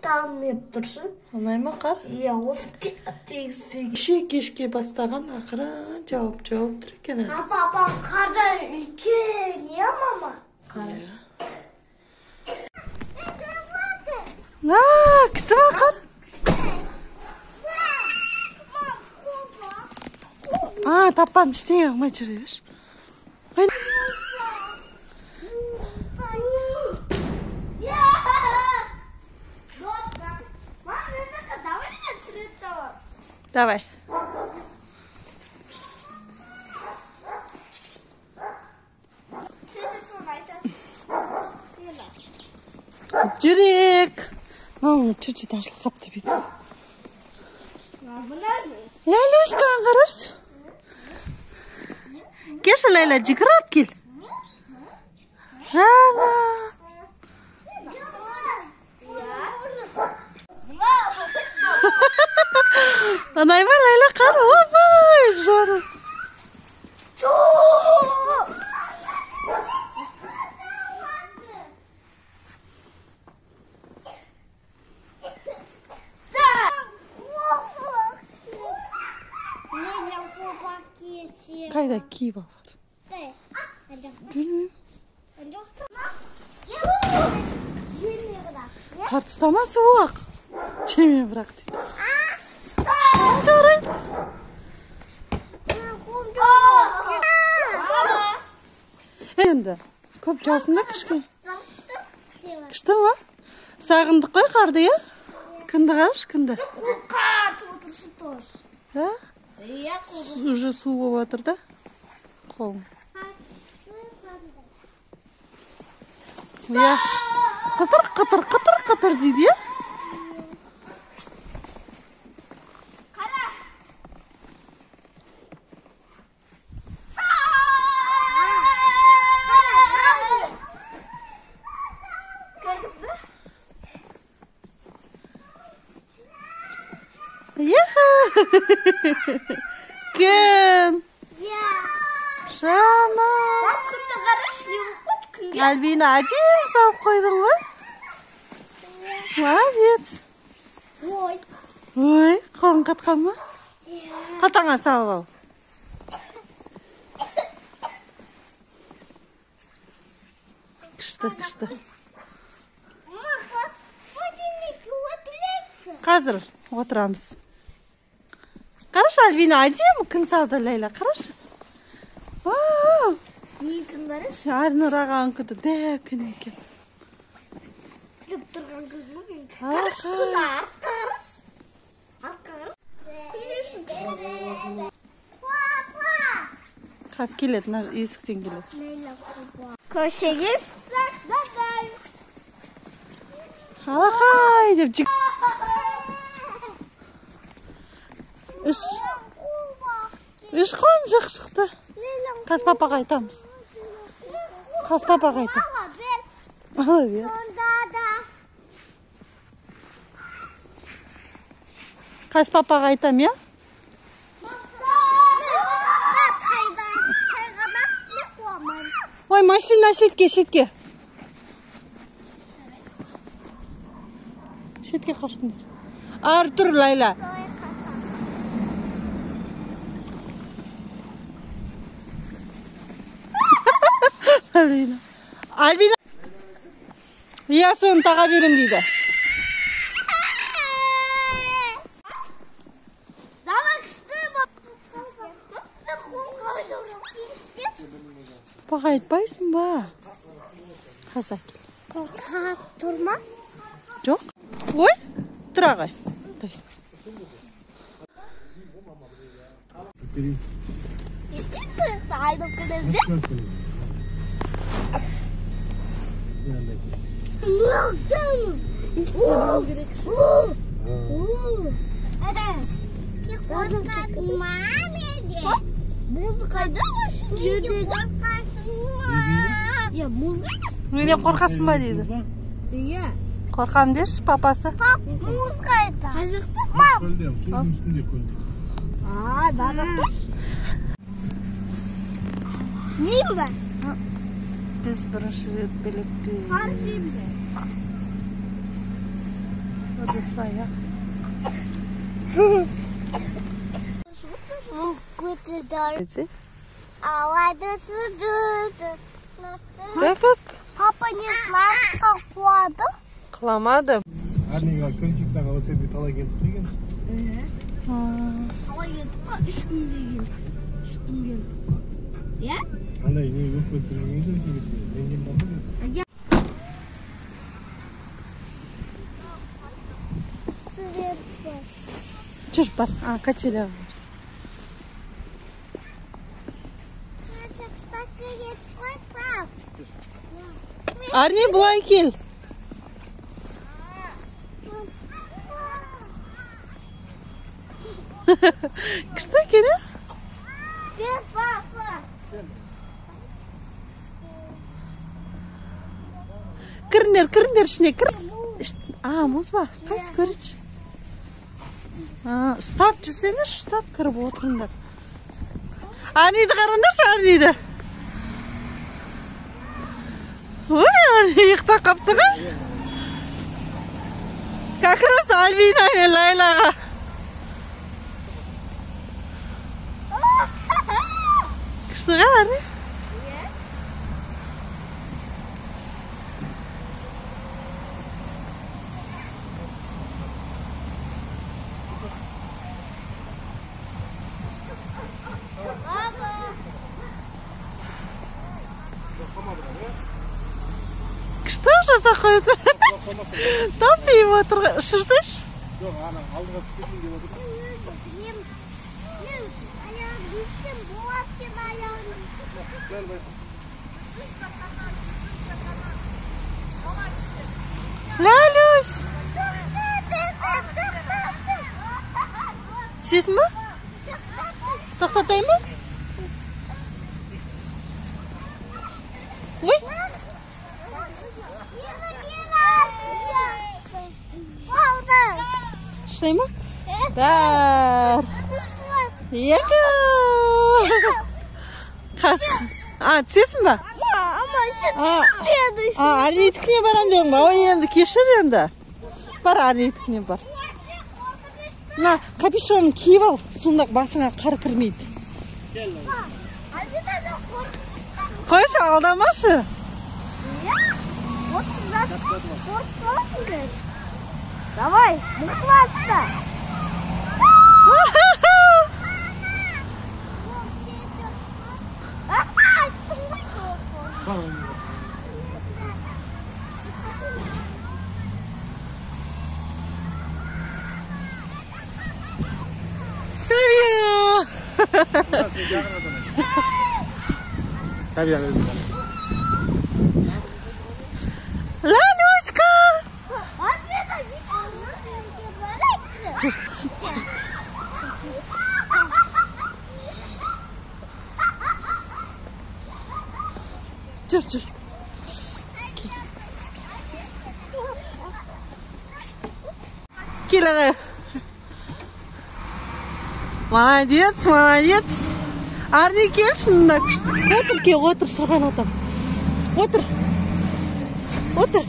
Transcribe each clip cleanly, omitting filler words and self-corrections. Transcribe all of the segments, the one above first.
Ұсталмай тұршы. Ұнай ма қар? Иә, осы тегіс. Кеше кешке бастаған, ақырын жауып тұр екен. Апа, қардан үлкен, иә, мама? Иә. Күшті ма қар? Таппадым, ештеңе қылмай жүре берші. Давай. Жүрек. Мынау чуть-чуть ашылып қапты бүйтіп. Ләйлюшканы қарашы. Келші, Ләйлә, жүгіріп кел. Жана. Ұнай ма, Ләйлә, қар? Опай, жана. Қайда киіп алар? Білмеймін. Қар ұстама, суық. Жеме бірақ дейді. Жарайды. Енді көп жаусын да кішкене. Күшті ма? Сағындық қой қарды, иә? Күнді қарашы, күнді. Уже су болып жатыр да қолың. Иә. Қытыр, қытыр, қытыр, қытыр дейді, иә? Күн. Жана. Альбина, әдемі салып қойдың ғой. Молодец. Ой. Ой, қолың қатқан ба? Қатаңа салып ал. Күшті, күшті. Қазір отырамыз. Қарашы, Альбина, әдемі күн салды, Ләйлә, қарашы. Вау! Не күн қарашы? Арнұр ағаның күні дәу күн екен. Күліп тұрған күн ғой мен. Қарашы, күн артқа қарашы. Артқа қарашы. Күн не үшін күшті? Қазір келеді, мына есіктен келеді. Көшеге шықсақ, алақай деп жік. Үш қонжық шықты. Қазір папаға айтамыз. Қазір папаға айтамыз. Ала бер. Қазір папаға айтам, иә? Ой, машина шетке, шетке. Шетке қаштыңдар. Артур, Ләйлә. Альбина. Альбина. Иә, соны таға берем дейді. Баға айтпайсың ба? Қазір әкел. Қорқақ тұр ма? Жоқ. Ой, тұра ғой. Не істейміз ояқта айдап келеміз, е? Мұз қайда жердегі? Иә, мұз қайда? Менен қорқасың ба дейді? Иә. Қорқам деші, папасы. Пап, мұз қайда? Қай жақта? Мам! Көлде, судың үстінде көлде. А, бар жақта? Жеймін ба? Біз бірінші рет билетпейміз. Қар жейміз. Ыдыс аяқ. Как? Папа не знает, как құлады. Құламады. Арниға Конституцияға осы жерде талай келдік қой екенбіз. Талай келдік қой, 3 күнге келдік. 3 күн келдік қой. Иә? Андай не өкпе түсірген кезде осы жерге рентген бар ма? Жүр, бар. А, качеля бар. Арни, былай кел. Күшті екен, ә? Кіріңдер, кіріңдер ішіне, кір. А, мұз ба? Қайсы көрінші? Ұстап жүрсеңдерші, ұстап кіріп отырыңдар. Арниді қараңдаршы, Арниді. Ой, Арни ұйықтап қапты ғой. Как раз Альбина мен Лайлаға. Күшті ғой, Арни? Күшті жасап қойды. Томпиып отыр. Ұшырсайшы. Жоқ, ана алдыға түсіп кетейін деп отыр. Мен аяғым бүйтсем болады екен аяғым. Ләлюсь. Түсесің ба? Тоқтатайын ба? Ой. Ұшырай ма? Бір, екі. Қас, қас. А, түсесің ба? Арнитікіне барам дедің ба? Ой, енді кешір енді. Бар, Арнитікіне бар. Мына капюшонын киіп ал, сонда басыңа қар кірмейді. Қойшы, алдамашы. Давай, мықтылатса. Сәбия! Лалюська! Жүр, жүр. Жүр, жүр. Кел ағай. Молодец, молодец. Арни, келші мында күшті. Отыр, кел, отыр, сырғанатам. Отыр. Отыр.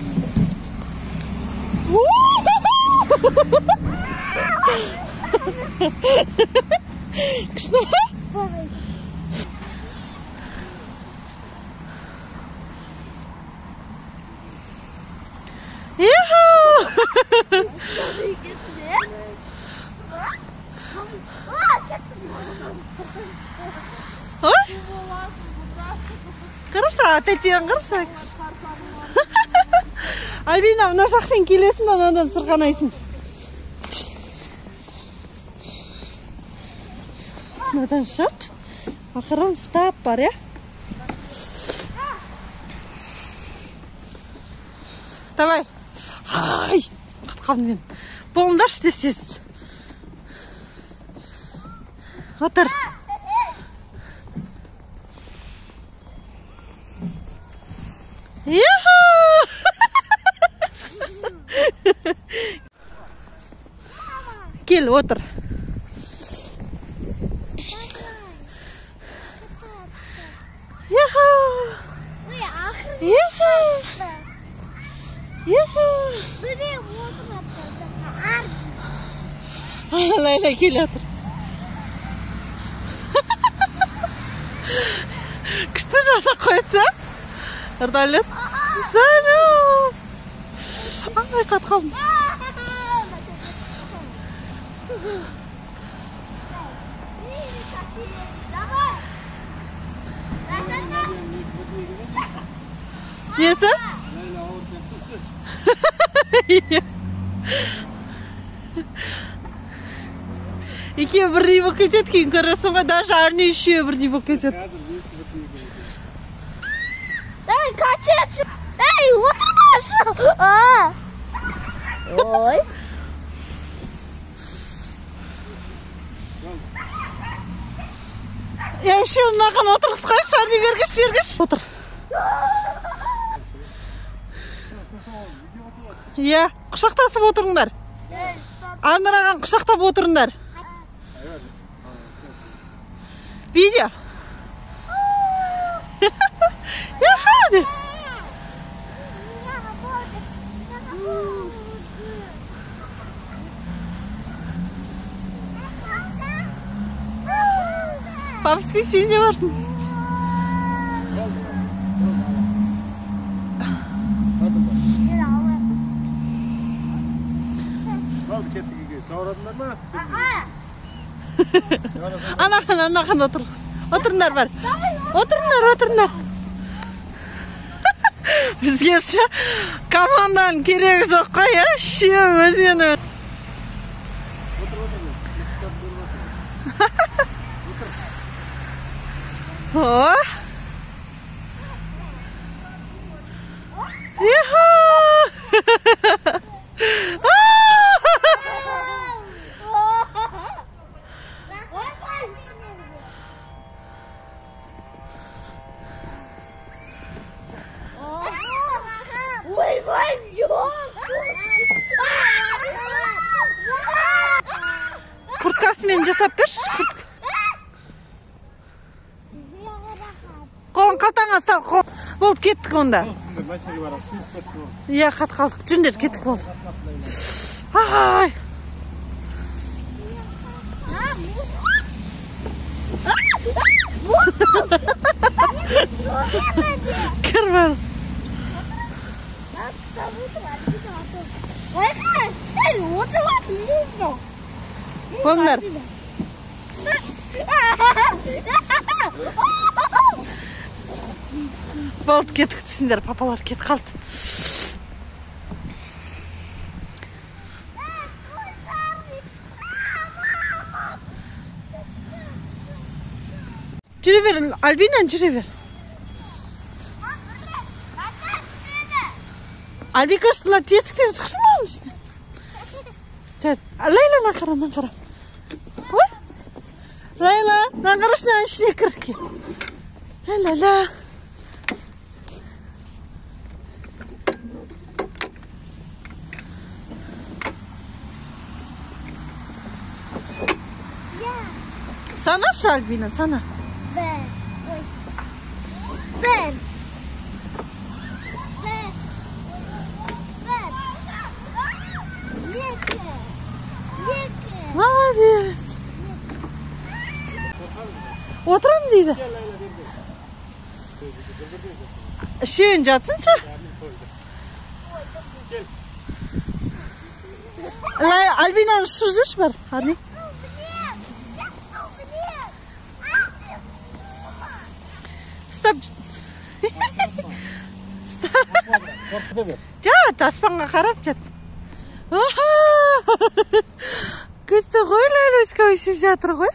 Күшті ма? Ой! Қарашы, тәтең қарашы. Альбина, мына жақпен келесің, анадан сырғанайсың. Мынадан шық. Ақырын ұстап бар, иә? Давай. Ай, қатып қалдым мен. Болыңдаршы тез-тез. Отыр. Кел, отыр. Лайла келе жатыр. Күшті жасап қойды. Нұрдәулет. Сәлем. Ай, қатып қалдым. Несі? Екеуі бірдей болып кетеді, кейін көресің ғой, даже Арни үшеуі бірдей болып кетеді. Ей, качет! Ей, отырмашы! Ой! Я үшеуін мынаған отырғызып қояйықшы, Арни, бергіш, бергіш. Отыр. Иә, құшақтасып отырыңдар. Арнұр ағаны құшақтап отырыңдар. Видео. Яха! Папский сен де барсың. Анахан, анахан отырғыз. Отырыңдар бар. Отырыңдар, отырыңдар. Бізге ше команданың керегі жоқ қой, иә? Үшеуі өзені. О! Юху! Курткасымен жасап берші. Қолын қалтаңа сал. Болды, кеттік онда. Иә, қат қалдық. Жүріңдер, кеттік болды. Ай! Кір бар. Болыңдар. Болды, кеттік, түсіңдер, папалар кетіп қалды. Жүре бер, Альбина, жүре бер. Альбика, мына тесіктен шықшы мынаның ішіне. Лейла, мына қара, мына қара. Ой! Лейла, мына қарашы, мынаның ішіне кір кел. Ла-ла-ла. Санашы, Альбина, сана. Бір. Екі. Екі. Молодец. Отырам дейді. Үшеуін жатсыншы. Альбинаны ұшырып жіберші бар, Арни. Стоп. Стоп. Жат, аспанға қарап жат. Күшті ғой, Ләйлөшка өсіп жатыр ғой.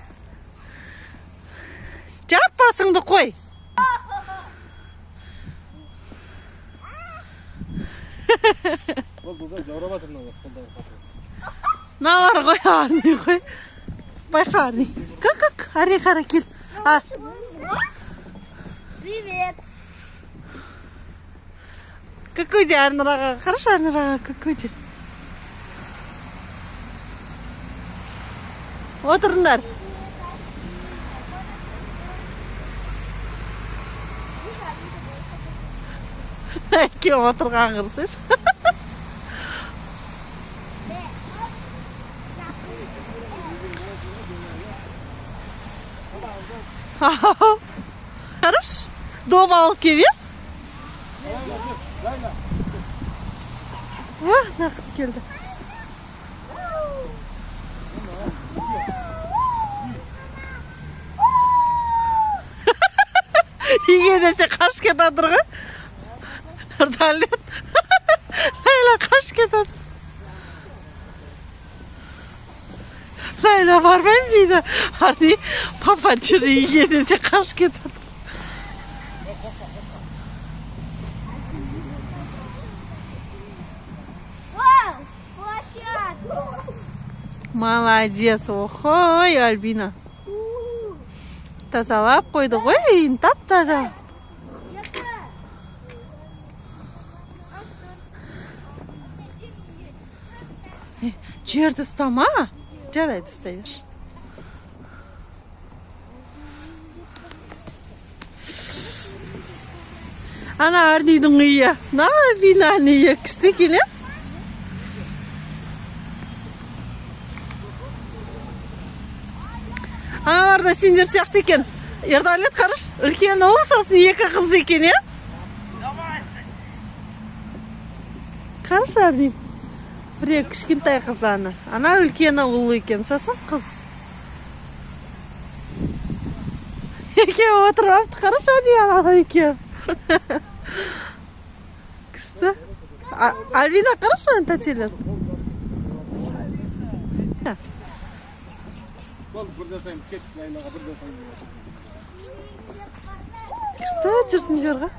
Жат, басыңды қой. Мыналар ғой, Арни ғой. Байқа, Арни. Как, Арни, қара кел. Привет. Какой де, Арнұр аға? Қарашы, Арнұр аға, какой де. Отырыңдар. Екеуі отырған қырсайшы. Қараш, доп алып келіп, е? Мына қыз келді. Үйге десе қашып кетіп ғой. Дәулет. Ләйлә қашып кетіп. Ләйлә бармаймын дейді. Арни, папа жүр үйге десе қашып кетіп. Молодец, охой, Альбина. Тазалап қойды ғой, үйін тап-таза. Жерді ұстама. Жарайды, ұстай бер. Ана Арнидің үйі. Мына Альбинаның үйі. Күшті екен, е? Аналар да сендер сияқты екен. Ердәулет, қараш, үлкен ұл, сосын екі қыз екен, е? Қараш, Арни. Біреу кішкентай қыз ана. Ана үлкен ұл екен, сосын қыз. Екеуі отырып алыпты, қараш, Арни, ана екеуі. Күшті. Альбина, қараш, ана тәтелер. Күшті жүрсіңдер ғой.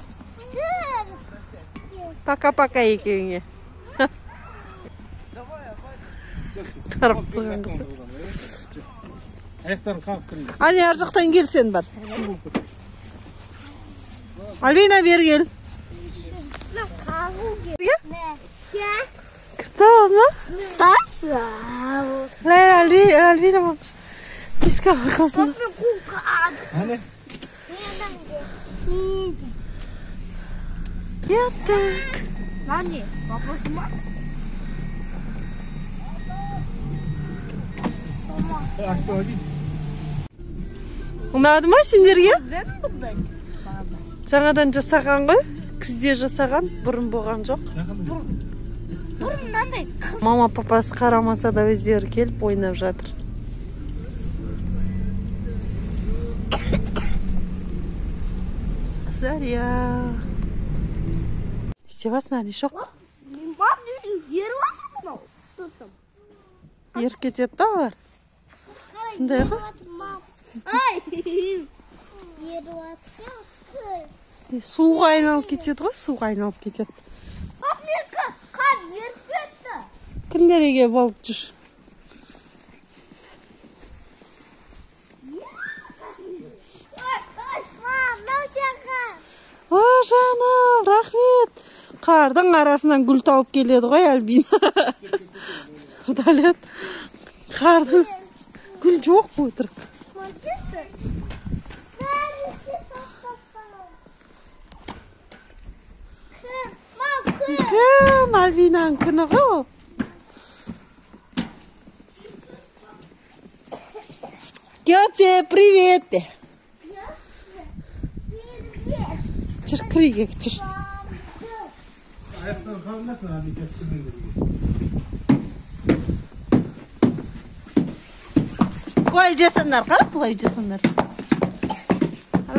Пока-пока екеуіңе. Қарап тұрған қызы. Аяқтарын қағып тұрыңдар. Ане, ар жақтан кел сен бар. Альбина, бері кел. Күшті болды ма? Ләйлә, Альбина бабыш. Кешкі қалсын. Кеттік. Нани, папасы ма? Ұнады ма сендерге? Жаңадан жасаған ғой. Күзде жасаған, бұрын болған жоқ. Мама папасы қарамаса да өздері келіп ойнап жатыр. Заря. Істеп алсын, Алишок. Еріп кетеді да олар. Сондай ғой. Суға айналып кетеді ғой, суға айналып кетеді. Кімдерге болып жүр? О, жаным, рахмет. Қардың арасынан гүл тауып келеді ғой, Альбина. Дәулет, қардың гүл жоқ өтірік. Күн, Альбинаның күні ғой ол. Кете, привет. Жүр, кір үйге, жүр. Аяқтан қалмасын, Альбина. Былай жасаңдар, қарап, былай жасаңдар.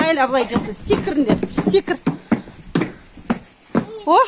Ләйлә, былай жаса, секіріңдер, секір. О,